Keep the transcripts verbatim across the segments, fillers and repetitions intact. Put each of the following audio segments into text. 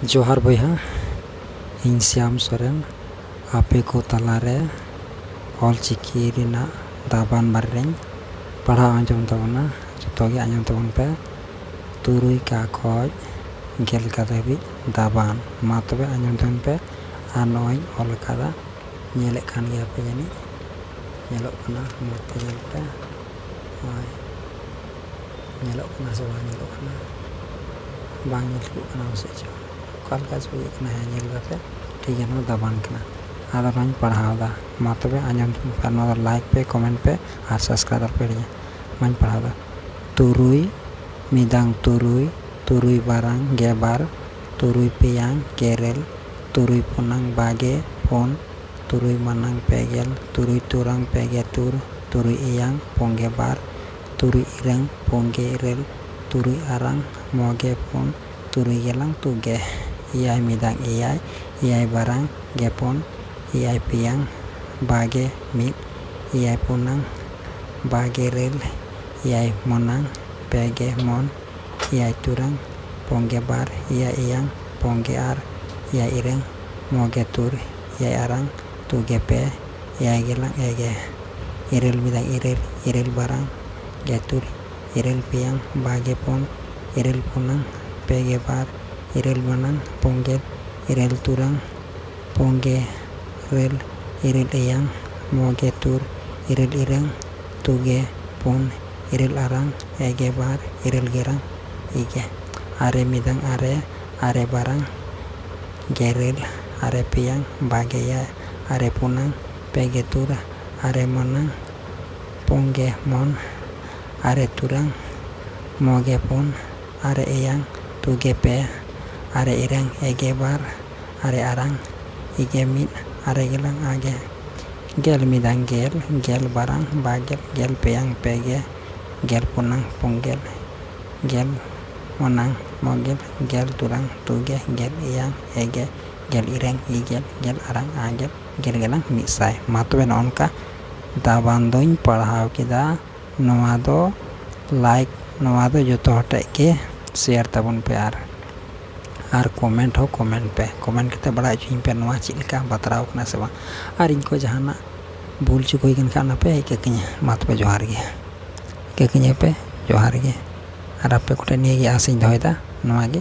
ᱡᱚᱦᱟᱨ ᱵᱚᱭᱦᱟ, ᱤᱧ ᱥᱭᱟᱢ ᱥᱚᱨᱮᱱ ᱟᱯᱮ ᱠᱚ ᱛᱟᱞᱟᱨᱮ ᱚᱞᱪᱤᱠᱤ ᱨᱮᱱᱟᱜ ᱫᱟᱵᱟᱱ ᱵᱟᱨᱮ ᱨᱮᱧ ᱯᱟᱲᱦᱟᱣ ᱟᱸᱡᱚᱢ ᱛᱟᱵᱚᱱᱟ᱾ ᱡᱚᱛᱚ ᱜᱮ ᱟᱸᱡᱚᱢ ᱛᱟᱵᱚᱱ ᱯᱮ᱾ ᱛᱩᱨᱩᱭ ᱠᱟ ᱠᱷᱚᱡ ᱜᱮᱞ ᱠᱟ ᱫᱷᱟᱹᱵᱤᱡ ᱫᱟᱵᱟᱱ᱾ ᱢᱟ ᱛᱚᱵᱮ ᱟᱸᱡᱚᱢ ᱛᱟᱵᱚᱱ ᱯᱮ᱾ ᱟᱨ ᱱᱚᱜᱼᱚᱭ ᱤᱧ ᱚᱞ ᱟᱠᱟᱫᱟ, ᱧᱮᱞᱮᱫ ᱠᱟᱱ ᱜᱮᱭᱟ ᱯᱮ ᱡᱟᱹᱱᱤᱡ, ᱧᱮᱞᱚᱜ ᱠᱟᱱᱟ, ᱢᱚᱡᱽ ᱛᱮ ᱧᱮᱞ ᱯᱮ᱾ ᱱᱚᱜᱼᱚᱭ ᱧᱮᱞᱚᱜ ᱠᱟᱱᱟ ᱥᱮ ᱵᱟᱝ ᱧᱮᱞᱚᱜ ᱠᱟᱱᱟ? ᱵᱟᱝ ᱧᱮᱞ ᱴᱷᱤᱠᱚᱜ ᱠᱟᱱᱟ ᱯᱟᱥᱮᱡ ᱪᱚ᱾ ᱚᱠᱟ ᱞᱮᱠᱟ ᱪᱚ ᱤᱭᱟᱹᱜ ᱠᱟᱱᱟ, ᱦᱮᱸ, ᱧᱮᱞ ᱠᱟᱛᱮ ᱴᱷᱤᱠ ᱜᱮᱭᱟ, ᱱᱚᱣᱟ ᱫᱟᱵᱟᱱ ᱠᱟᱱᱟ᱾ ᱟᱫᱚ ᱱᱚᱣᱟᱧ ᱯᱟᱲᱦᱟᱣ ᱮᱫᱟ, ᱢᱟ ᱛᱚᱵᱮ ᱟᱸᱡᱚᱢ ᱛᱟᱵᱚᱱ ᱯᱮ᱾ ᱟᱨ ᱱᱚᱣᱟ ᱫᱚ like ᱯᱮ, comment ᱯᱮ ᱟᱨ subscribe ᱟᱞᱚᱯᱮ ᱦᱤᱲᱤᱧᱟ᱾ ᱢᱟᱧ ᱯᱟᱲᱦᱟᱣ ᱮᱫᱟ᱾ ᱛᱩᱨᱩᱭ ᱢᱤᱫᱟᱝ ᱛᱩᱨᱩᱭ, ᱛᱩᱨᱩᱭ ᱵᱟᱨᱟᱝ ᱜᱮ ᱵᱟᱨ, ᱛᱩᱨᱩᱭ ᱯᱮᱭᱟᱝ ᱜᱮᱨᱮᱞ, ᱛᱩᱨᱩᱭ ᱯᱩᱱᱟᱝ ᱵᱟᱜᱮ ᱯᱩᱱ, ᱛᱩᱨᱩᱭ ᱢᱟᱱᱟᱝ ᱯᱮ ᱜᱮᱞ, ᱛᱩᱨᱩᱭ ᱛᱩᱨᱟᱝ ᱯᱮ ᱜᱮ ᱛᱩᱨ, ᱛᱩᱨᱩᱭ ᱮᱭᱟᱝ ᱯᱩᱱ ᱜᱮ ᱵᱟᱨ, ᱛᱩᱨᱩᱭ ᱤᱨᱟᱹᱝ ᱯᱩᱱ ᱜᱮ ᱤᱨᱟᱹᱞ, ᱛᱩᱨᱩᱭ ᱟᱨᱟᱝ ᱢᱚᱜᱮ ᱯᱩᱱ, ᱛᱩᱨᱩᱭ ᱜᱮᱞᱟᱝ ᱛᱩᱜᱮ, ᱮᱭᱟᱭ ᱢᱤᱫᱟᱝ ᱮᱭᱟᱭ, ᱮᱭᱟᱭ ᱵᱟᱨᱟᱝ ᱜᱮ ᱯᱩᱱ, ᱮᱭᱟᱭ ᱯᱮᱭᱟᱝ ᱵᱟᱜᱮ ᱢᱤᱫ, ᱮᱭᱟᱭ ᱯᱩᱱᱟᱝ ᱵᱟᱜᱮ ᱨᱮᱞ, ᱮᱭᱟᱭ ᱢᱚᱱᱟᱝ ᱯᱮ ᱜᱮ ᱢᱚᱱ, ᱮᱭᱟᱭ ᱛᱩᱨᱟᱝ ᱯᱩᱱ ᱜᱮ ᱵᱟᱨ, ᱮᱭᱟᱭ ᱮᱭᱟᱝ ᱯᱩᱱ ᱜᱮ ᱟᱨ, ᱮᱭᱟᱭ ᱤᱨᱟᱹᱝ ᱢᱚᱜᱮ ᱛᱩᱨ, ᱮᱭᱟᱭ ᱟᱨᱟᱝ ᱛᱩᱜᱮ ᱯᱮ, ᱮᱭᱟᱭ ᱜᱮᱞᱟᱝ ᱮᱜᱮ, ᱤᱨᱟᱹᱞ ᱢᱤᱫᱟᱝ ᱤᱨᱟᱹᱞ, ᱤᱨᱟᱹᱞ ᱵᱟᱨᱟᱝ ᱜᱮ ᱛᱩᱨ, ᱤᱨᱟᱹᱞ ᱯᱮᱭᱟᱝ ᱵᱟᱜᱮ ᱯᱩᱱ, ᱤᱨᱟᱹᱞ ᱯᱩᱱᱟᱝ ᱯᱮ ᱜᱮ ᱵᱟᱨ, ᱤᱨᱟᱹᱞ ᱢᱟᱱᱟᱝ ᱯᱩᱱ ᱜᱮᱞ, ᱤᱨᱟᱹᱞ ᱛᱩᱨᱟᱝ ᱯᱩᱱ ᱜᱮ ᱤᱨᱟᱹᱞ, ᱤᱨᱟᱹᱞ ᱮᱭᱟᱝ ᱢᱚᱜᱮ ᱛᱩᱨ, ᱤᱨᱟᱹᱞ ᱤᱨᱟᱹᱝ ᱛᱩᱜᱮ ᱯᱩᱱ, ᱤᱨᱟᱹᱞ ᱟᱨᱟᱝ ᱮᱜᱮ ᱵᱟᱨ, ᱤᱨᱟᱹᱞ ᱜᱮᱞᱟᱝ ᱤᱜᱮ, ᱟᱨᱮ ᱢᱤᱫᱟᱝ ᱟᱨᱮ, ᱟᱨᱮ ᱵᱟᱨᱟᱝ ᱜᱮᱨᱮᱞ, ᱟᱨᱮ ᱯᱮᱭᱟᱝ ᱵᱟᱜᱮ ᱮᱭᱟᱭ, ᱟᱨᱮ ᱯᱩᱱᱟᱝ ᱯᱮ ᱜᱮ ᱛᱩᱨ, ᱟᱨᱮ ᱢᱚᱱᱟᱝ ᱯᱩᱱ ᱜᱮ ᱢᱚᱱ, ᱟᱨᱮ ᱛᱩᱨᱟᱝ ᱢᱚᱜᱮ ᱯᱩᱱ, ᱟᱨᱮ ᱮᱭᱟᱝ ᱛᱩᱜᱮ ᱯᱮ, ᱟᱨᱮ ᱤᱨᱟᱹᱝ ᱮᱜᱮ ᱵᱟᱨ, ᱟᱨᱮ ᱟᱨᱟᱝ ᱤᱜᱮ ᱢᱤᱫ, ᱟᱨᱮ ᱜᱮᱞᱟᱝ ᱟᱜᱮ, ᱜᱮᱞ ᱢᱤᱫᱟᱝ ᱜᱮᱞ, ᱜᱮᱞ ᱵᱟᱨᱟᱝ ᱵᱟᱜᱮᱞ, ᱜᱮᱞ ᱯᱮᱭᱟᱝ ᱯᱮ ᱜᱮ, ᱜᱮᱞ ᱯᱩᱱᱟᱝ ᱯᱩᱱ ᱜᱮᱞ, ᱜᱮᱞ ᱢᱚᱱᱟᱝ ᱢᱚᱜᱮᱞ, ᱜᱮᱞ ᱛᱩᱨᱟᱝ ᱛᱩᱜᱮ, ᱜᱮᱞ ᱮᱭᱟᱝ ᱮᱜᱮ, ᱜᱮᱞ ᱤᱨᱟᱹᱝ ᱤᱜᱮᱞ, ᱜᱮᱞ ᱟᱨᱟᱝ ᱟᱜᱮᱞ, ᱜᱮᱞ ᱜᱮᱞᱟᱝ ᱢᱤᱫ ᱥᱟᱭ᱾ ᱢᱟ ᱛᱚᱵᱮ ᱱᱚᱜᱼᱚ ᱱᱚᱝᱠᱟ ᱫᱟᱵᱟᱱ ᱫᱚᱧ ᱯᱟᱲᱦᱟᱣ ᱠᱮᱫᱟ᱾ ᱱᱚᱣᱟ ᱫᱚ like, ᱱᱚᱣᱟ ᱫᱚ ᱡᱚᱛᱚ ᱦᱚᱲ ᱴᱷᱮᱱ ᱜᱮ share ᱛᱟᱵᱚᱱ ᱯᱮ᱾ ᱟᱨ ᱟᱨ ᱠᱚᱢᱮᱱᱴ ᱦᱚᱸ ᱠᱚᱢᱮᱱᱴ ᱯᱮ᱾ ᱠᱚᱢᱮᱱᱴ ᱠᱟᱛᱮ ᱵᱟᱲᱟᱭ ᱦᱚᱪᱚᱧ ᱯᱮ ᱱᱚᱣᱟ ᱪᱮᱫ ᱞᱮᱠᱟ ᱵᱟᱛᱨᱟᱣ ᱠᱟᱱᱟ ᱥᱮ ᱵᱟᱝ᱾ ᱟᱨ ᱤᱧ ᱠᱷᱚᱱ ᱡᱟᱦᱟᱱᱟᱜ ᱵᱷᱩᱞ ᱪᱩᱠ ᱦᱩᱭ ᱠᱟᱱ ᱠᱷᱟᱱ ᱚᱱᱟ ᱯᱮ ᱤᱠᱟᱹ ᱠᱟᱹᱧᱟ᱾ ᱢᱟ ᱛᱚᱵᱮ ᱡᱚᱦᱟᱨ ᱜᱮ, ᱤᱠᱟᱹ ᱠᱟᱹᱧᱟ ᱯᱮ, ᱡᱚᱦᱟᱨ ᱜᱮ᱾ ᱟᱨ ᱟᱯᱮ ᱠᱚᱴᱷᱮᱱ ᱱᱤᱭᱟᱹ ᱜᱮ ᱟᱥ ᱤᱧ ᱫᱚᱦᱚᱭᱮᱫᱟ, ᱱᱚᱣᱟ ᱜᱮ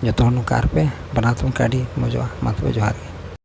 ᱡᱚᱛᱚ ᱦᱚᱲ ᱱᱚᱝᱠᱟ ᱟᱨ ᱯᱮ ᱵᱮᱱᱟᱣ ᱛᱟᱵᱚᱱ ᱠᱷᱟᱱ ᱟᱹᱰᱤ ᱢᱚᱡᱚᱜᱼᱟ᱾ ᱢᱟ ᱛᱚᱵᱮ ᱡᱚᱦᱟᱨ ᱜᱮ᱾